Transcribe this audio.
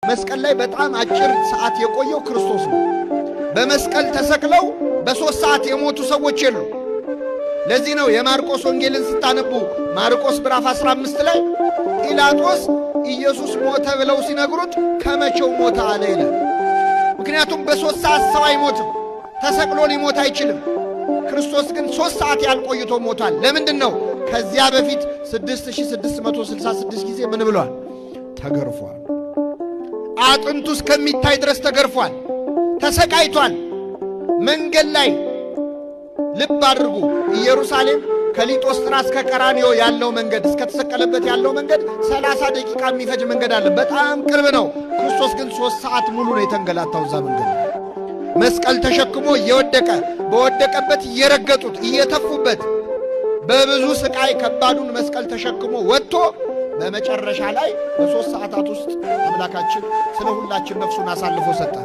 መስቀል ላይ በጣም አጭር ሰዓት የቆየው ክርስቶስ ነው። በመስቀል ተሰቅለው በ3 ሰዓት የሞቱ ሰዎች የሉ። ለዚህ ነው የማርቆስ ወንጌልን ስታነቡ ማርቆስ ምዕራፍ 15 ላይ ጲላጦስ ኢየሱስ ሞተ ብለው ሲነግሩት ከመቼው ሞተ አለ ይላል። ምክንያቱም በ3 ሰዓት ሰው አይሞትም፣ ተሰቅሎ ሊሞት አይችልም። ክርስቶስ ግን 3 ሰዓት ያልቆይቶ ሞቷል። ለምንድን ነው? ከዚያ በፊት 6666 ጊዜ ምን ብሏል? ተገርፏል። አጥንቱ እስከሚታይ ድረስ ተገርፏል፣ ተሰቃይቷል። መንገድ ላይ ልብ አድርጉ፣ ኢየሩሳሌም ከሊጦስጥራ እስከ ቀራንዮ ያለው መንገድ እስከተሰቀለበት ያለው መንገድ 30 ደቂቃ የሚፈጅ መንገድ አለ። በጣም ቅርብ ነው። ክርስቶስ ግን 3 ሰዓት ሙሉ ነው የተንገላታው እዛ መንገድ። መስቀል ተሸክሞ እየወደቀ በወደቀበት እየረገጡት እየተፉበት በብዙ ስቃይ ከባዱን መስቀል ተሸክሞ ወጥቶ በመጨረሻ ላይ በ3 ሰዓታት ውስጥ አምላካችን ስለ ሁላችን ነፍሱን አሳልፎ ሰጠ።